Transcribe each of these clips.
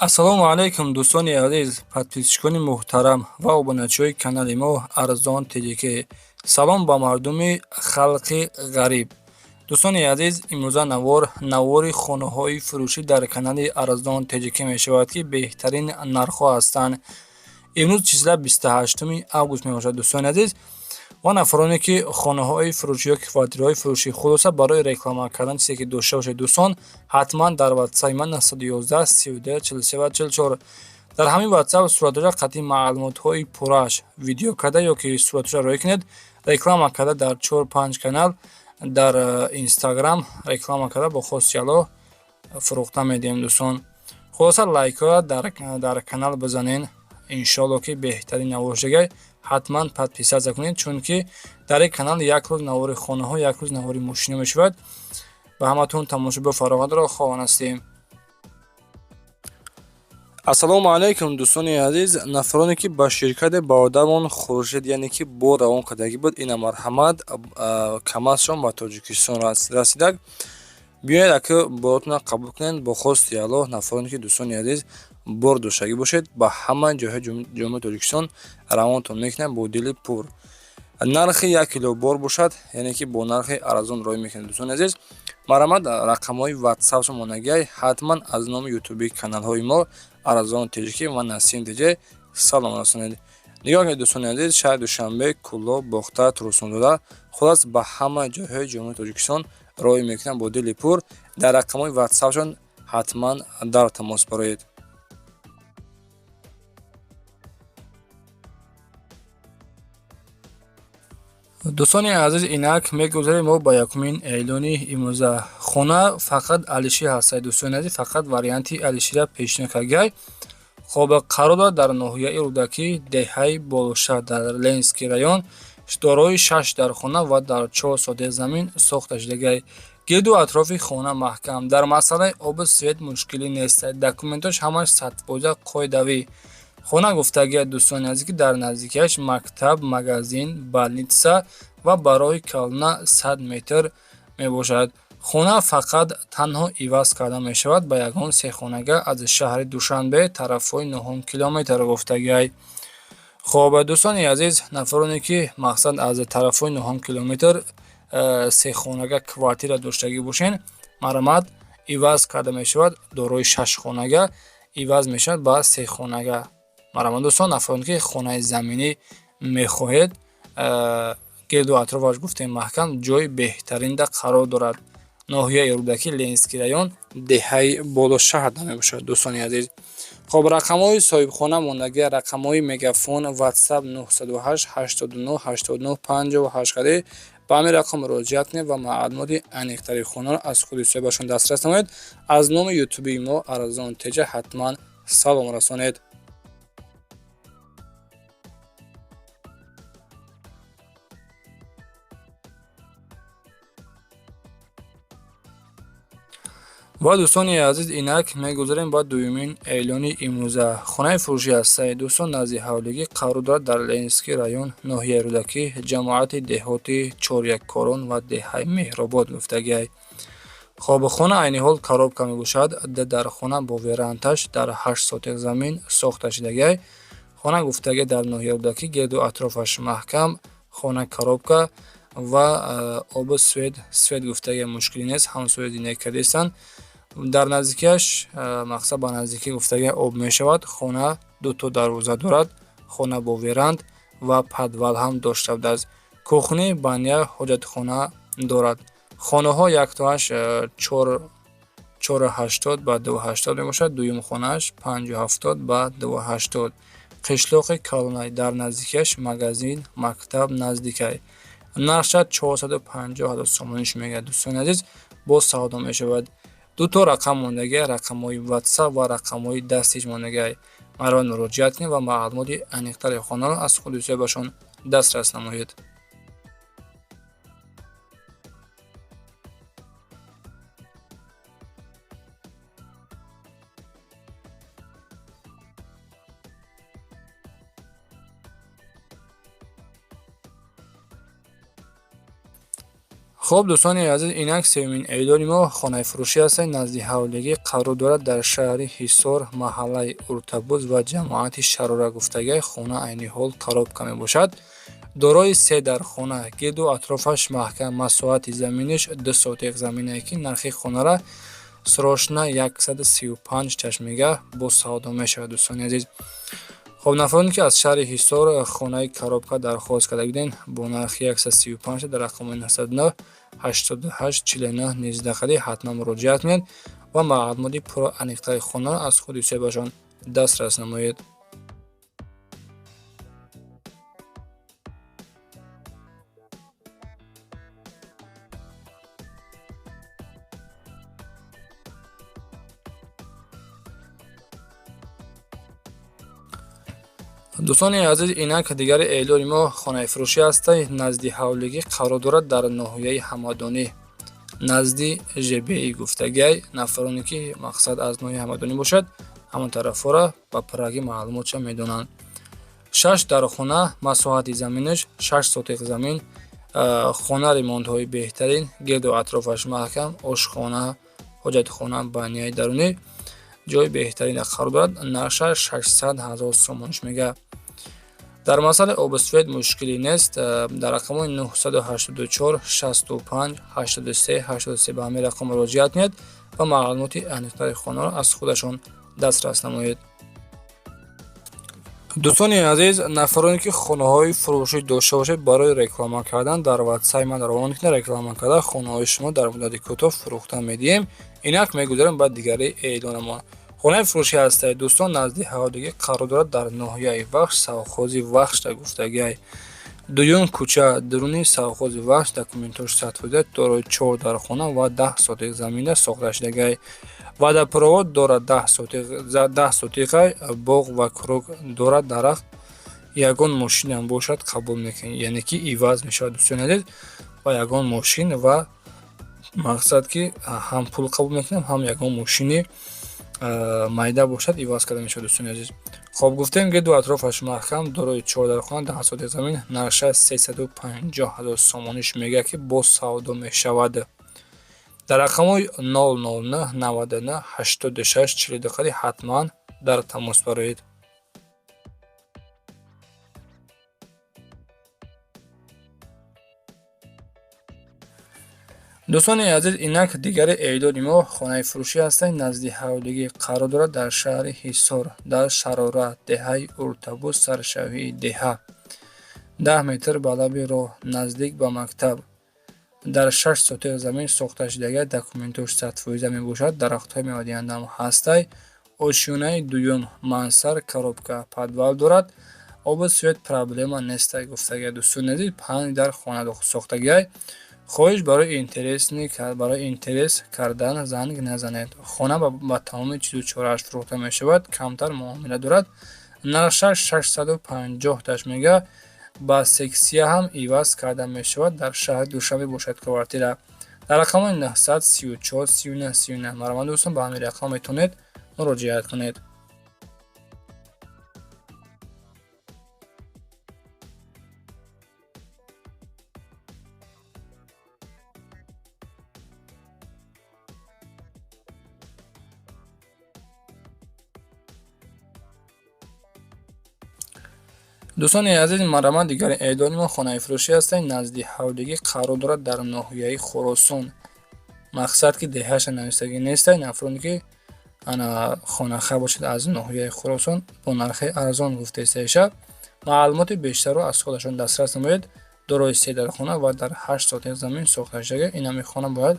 Ассалому алайкум, дӯстони азиз, подписчикони муҳтарам ва обуначиҳои канали мо Арзон ТҶК. Салом ба мардуми халқи ғариб. Дӯстони азиз, имрӯза навор навори хонаҳои фурӯшӣ дар канали Арзон ТҶК мешавад, ки беҳтарин нархҳо ҳастанд. Имрӯз числа 28 август мебошад, дӯстони азиз, ва нафароне ки хонаҳои фурӯшӣ ё квартираҳои фурӯшӣ, хулоса барои реклама кардан чизе ки дошта бошед, дӯстон, ҳатман дар ватсапи ман 911 32 43 ва 44, дар ҳамин ватсап суратҳоша қатъи маълумотҳои пуррааш видео карда ё ки суратҳоша роӣ кунед, реклама карда дар 4-5 канал дар Инстаграм реклама карда, бо хости Аллоҳ фурӯхта медиҳем, дӯстон. Хулоса, лайкҳоя дар канал бизанен, иншоалло ки беҳтарин навор шудагай. Ҳатман подписаться кунед, чунки дар ин канал як рӯз навори хонаҳо, як рӯз навори мошина мешавад. Ба ҳаматон тамошобиё фароғатро хоҳон ҳастем. Ассалому алайкум, дӯстони азиз, нафароне ки ба ширкати бародармон Хуршед, яъне ки бор равон кардагӣ буд, ина марҳамат, КамАЗшон ба Тоҷикистон расидак. Биёед, ака, боротона қабул кунед бо хости Аллоҳ. Нафароне ки, дӯстони азиз, бор доштагӣ бошед, ба ҳама ҷойҳои ҷумҳурии Тоҷикистон равонтон мекунем бо дили пур. Нархи 1 кило бор бошад, яъне ки бо нархи арзон роҳӣ мекунем. Дӯстони азиз, марҳамат, рақамҳои ватсапшон монагиай. Ҳатман аз номи ютуби каналҳои мо Арзон ТҶК ва Насим ТҶ салом расонед. Нигоҳ кунед, дӯстони азиз, шаҳри Душанбе, Кӯлоб, Бохтар, Турсунзода, хулос ба ҳама ҷойҳои ҷумҳурии Тоҷикистон роҳӣ мекунам бо дили пур. Дар рақамҳои ватсапшон ҳатман дар тамос бароед. Дӯстони азиз, инак мегузарем мо ба якумин эълони имрӯза. Хона фақат алиши ҳастад, дӯстони азиз, фақат варианти алишира пешниҳод кардагиай. Хоб, қарор дорад дар ноҳияи Рӯдакӣ, деҳаи Болошаҳр, дар Ленинский район, дорои шаш дархона ва дар 4 сотих замин сохта шудагиай. Гирду атрофи хона маҳкам, дар масъалаи обу свет мушкилӣ нест, документош ҳамаш 100% қоидавӣ. Хона гуфтагиай, дӯстони азиз, ки дар наздикиаш мактаб, магазин, больница ва ба роҳи калона 100 метр мебошад. Хона фақат танҳо иваз карда мешавад ба ягон сехонага аз шаҳри Душанбе тарафҳои нуҳум километр гуфтагиай. Хоб, дӯстони азиз, нафароне ки мақсад аз тарафҳои нуҳум километр сехонага квартира доштагӣ бошен, марҳамат, иваз карда мешавад, дорои шаш хонага иваз мешавад ба сехонага. Марҳамат, дӯстон, нафароне ки хонаи заминӣ мехоҳед, гирду атрофаш гуфтем маҳкам, ҷои беҳтаринда қарор дорад. Ноҳияи Рӯдакӣ, Ленинский район, деҳаи Болошаҳр мебошад, дӯстони азиз. Хоб, рақамҳои соҳибхона мондагия, рақамҳои Мегафон, Ватсап 908 89 89 58 қади. Ба ҳамин рақам муроҷиат кунед ва маълумоти аниқтари хонаро аз худи соҳибашон дастрас намоед. Аз номи ютубии мо Арзон ТҶ ҳатман салом расонед. Ва, дӯстони азиз, инак мегузарем ба дуюмин эълони имрӯза. Хонаи фурӯшӣ ҳастаи, дӯстон, назди ҳавлигӣ қарор дорад дар Ленинский район, ноҳияи Рӯдакӣ, ҷамоати деҳоти Чоряккорон ва деҳаи Меҳробод гуфтагиай. Хоб, хона айни ҳол коробка мебошад, дар хона бо верандаш дар 8 сотих замин сохта шудагиай. Хона гуфтагиай дар ноҳияи Рӯдакӣ, гирду атрофаш маҳкам, хона коробка ва обу свет гуфтагиай мушкилӣ нест, ҳамсоя зиндагӣ кардастанд. Дар наздикиаш, мақсад ба наздикӣ гуфтагиай, об мешавад. Хона дуто дарвоза дорад, хона бо веранд ва подвал ҳам дошта будааст, кухня, баня, ҳоҷатхона дорад. Хонаҳо яктоаш 4,80 ба 2,80 мебошад, дуюм хонааш 5,70 ба 2,80. Қишлоқи калонай, дар наздикиаш магазин, мактаб наздикай. Нархша 450 000 сомониш мегӯяд, дӯстони азиз, боз савдо мешавад. Дуто рақам мондагиай, рақамҳои Ватсап ва рақамҳои дастиш мондагиай. Марҳамат, муроҷиат кунед ва маълумоти аниқтари хонаро аз худи соҳибашон дастрас намоед. Хуб, дӯстони азиз, инак сеюмин эълони мо хонаи фурӯшӣ аст, назди ҳавлигӣ қарор дорад дар шаҳри Ҳисор, маҳаллаи Уртабуз ва ҷамоати Шарора гуфтагай. Хона айни ҳол коробка мебошад, дорои се дархона, гирду атрофаш маҳкам, масоҳати заминиш 2 сотиқ заминае, ки нархи хонара срочно 135 чашмига бо савдо мешавад, дӯстони азиз. Хоб, нафароне ки аз шаҳри Ҳисор хонаи коробка дархост карда буден, бо нархи 135 дар рақами 909 88 49 19 қади ҳатман муроҷиат кунед ва маълумоти пурра аниқтари хонаро аз худи соҳибашон дастрас намоед. Дӯстони азиз, инак дигари эълони мо хонаи фурӯшӣ аст, назди ҳавлигӣ қарор дорад дар ноҳияи Ҳамадонӣ, назди ЖБИ гуфтагай. Нафароне ки мақсад аз ноҳияи Ҳамадонӣ бошад, ҳамон тарафҳоро ба пуррагӣ маълумотша медонанд. Шаш дархона, масоҳати заминаш 6 сотиқ замин, хона ремонтҳои беҳтарин, гирду атрофаш маҳкам, ошхона, ҳоҷатхона, баняи дарунӣ ҷои беҳтарина қарор дорад. Нархаш 600 ҳазор сомониш мега. Дар масъалаи обу свет мушкилӣ нест. Дар рақамҳои 984 65 83 83 ба ҳамин рақам муроҷиат кунед ва маълумоти аниқтари хонаро аз худашон дастрас намоед. Дӯстони азиз, нафароне ки хонаҳои фурӯшӣ дошта бошед, барои реклама кардан дар ватсаи ман равон кунед, реклама карда хонаҳои шумо дар муддати кӯтоҳ фурӯхта медиҳем. Инак мегузарем ба дигари эълонамон. Хонаи фурӯшӣ ҳастаи, дӯстон, назди ҳавлигӣ қарор дорад дар ноҳияи Вахш, совхози Вахшда гуфтагиай, дуюм кӯча, дуруни совхози Вахш. Документош 100%, дорои чор дархона ва 10 сотиқ замина сохта шудагиай. Водопровод дорад, 10 сотиқай, боғ ва круг дорад, дарахт. Ягон мошинам бошад, қабул мекунед, яъне ки иваз мешавад, дӯстони азиз, ва ягон мошин ва мақсад ки ҳам пул қабул мекунем, ҳам ягон мошини майда бошад, иваз карда мешавад, дӯстони азиз. Хоб, гуфтем, гирду атрофаш маҳкам, дорои чор дархона, 10 сотиқ замин, нархаш 350 ҳазор сомониш мега, ки боз савдо мешавад. Дар рақамҳои 009 99 86 42 қади ҳатман дар тамос бароед. Дӯстони азиз, инак дигари эълони мо хонаи фурӯшӣ ҳастанд, назди ҳавлигӣ қарор дорад дар шаҳри Ҳисор, дар Шарора, деҳаи Уртабуз, саршавии деҳа, 10 метр ба лаби роҳ, наздик ба мактаб, дар 6 сотиқ замин сохта шудагиа. Документош 100% мебошад, дарахтҳои мевадиҳандаам ҳастай. Ошёнаи дуюм, мансарда, коробка, подвал дорад, обу свет проблема нестай гуфтагиа. Дӯстони азиз, панҷ дар хона сохтагиай. Хоҳиш, барои интерес кардан занг назанед. Хона ба тамоми чизу чорааш фурӯхта мешавад, камтар муомила дорад. Нархаш 650 таш мега, ба сексия ҳам иваз карда мешавад. Дар шаҳри Душанбе бошад квартира. Дар рақамҳои 934 39 39 марҳамат, дӯстон, ба ҳамин рақам метавонед муроҷиат кунед. Дӯстони азиз, марҳамат, дигари эълони мо хонаи фурӯшӣ ҳастанд, назди ҳавлигӣ қарор дорад дар ноҳияи Хуросон. Мақсад ки деҳаша навистагӣ нестай. Нафароне ки ана хонаха бошад аз ноҳияи Хуросон, бо нархи арзон гуфтаистаиша. Маълумоти бештарро аз худашон дастрас намоед. Дорои се дархона ва дар 8 сотиқ замин сохта шудага. Ин ҳами хона бояд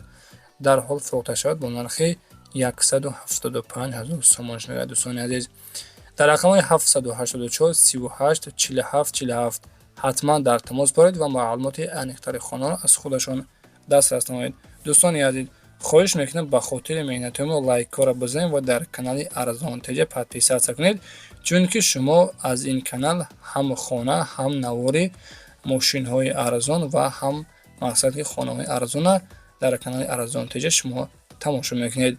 дарҳол фурӯхта шавад бо нархи 175 ҳазор сомон мегӯяд, дӯстони азиз. Дар рақамҳои 784 38 47 47 ҳатман дар тамос боред ва маълумоти аниқтари хонаро аз худашон дастрас намоед. Дӯстони азиз, хоҳиш мекунам, ба хотири меҳнатҳои мо лайкҳоро бизанед ва дар канали Арзон Теҷа подписаться кунед, чунки шумо аз ин канал ҳам хона, ҳам навори мошинҳои арзон ва ҳам мақсад ки хонаҳои арзона дар канали Арзон Теҷа шумо тамошо мекунед.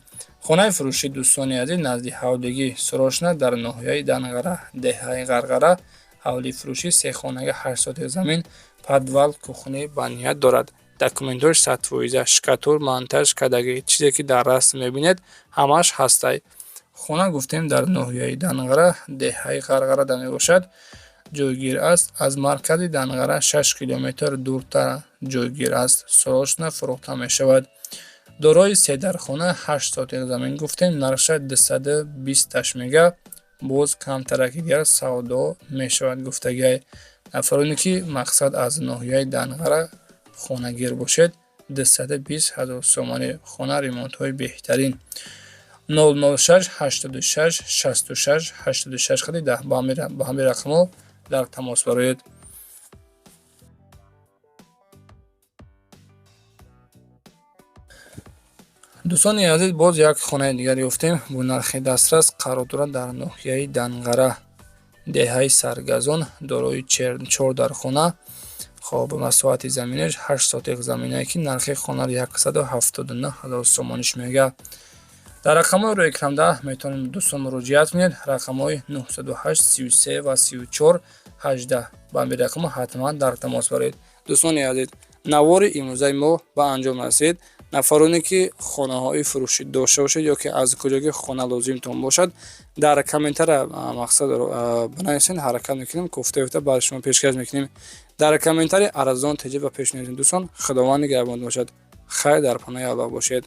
Хонаи фурӯшӣ, дӯстони азиз, назди ҳавлигӣ, срочно дар ноҳияи Данғара, деҳаи Ғарғара, ҳавлии фурӯшӣ, се хонага, 8 сотиқ замин, подвал, кухня, баня дорад. Документҳош 100%, штукатур, монтаж кардагӣ, чизе ки дар расм мебинед, ҳамааш ҳастай. Хона, гуфтем, дар ноҳияи Данғара, деҳаи Ғарғарада мебошад, ҷойгир аст. Аз маркази Данғара 6 километр дуртар ҷойгир аст. Срочно фурӯхта мешавад. Дорои се дархона, 8 сотих замин. Гуфтем, нархша 220-аш мега, боз камтараки дигар савдо мешавад, гуфтагиай. Нафароне ки, мақсад, аз ноҳияи Данғара хонагир бошед, 220 000 сомонӣ хона, ремонтҳои беҳтарин. 006 86 66 86 хади ба ҳамин рақамҳо дар тамос бароед. Дӯстони азиз, боз як хонаи дигар ёфтем бо нархи дастрас. Қарор дорад дар ноҳияи Данғара, деҳаи Саргазон, дорои чор дархона. Хоб, масоҳати заминаш 8 сотих заминае, ки нархи хонаро 179 000 сомониш мега. Дар рақамҳои рӯи экранда метавонед, дӯстон, муроҷиат кунед. Рақамҳои 908 33 ва 34 18, ба ҳамин рақамҳо ҳатман дар тамос бароед. Дӯстони азиз, навори имрӯзаи мо ба анҷом расид. Нафароне ки хонаҳои фурӯшӣ дошта бошед ё ки аз куҷо ки хона лозимтон бошад, дар комментария, мақсад, бинависед. Ҳаракат мекунем, кофта ёфта ба шумо пешкаш мекунем. Дар комментарий арзон теҷа ба пеш меорем. Дӯстон, Худованд нигаҳбон бошад. Хайр, дар паноҳи Аллоҳ бошед.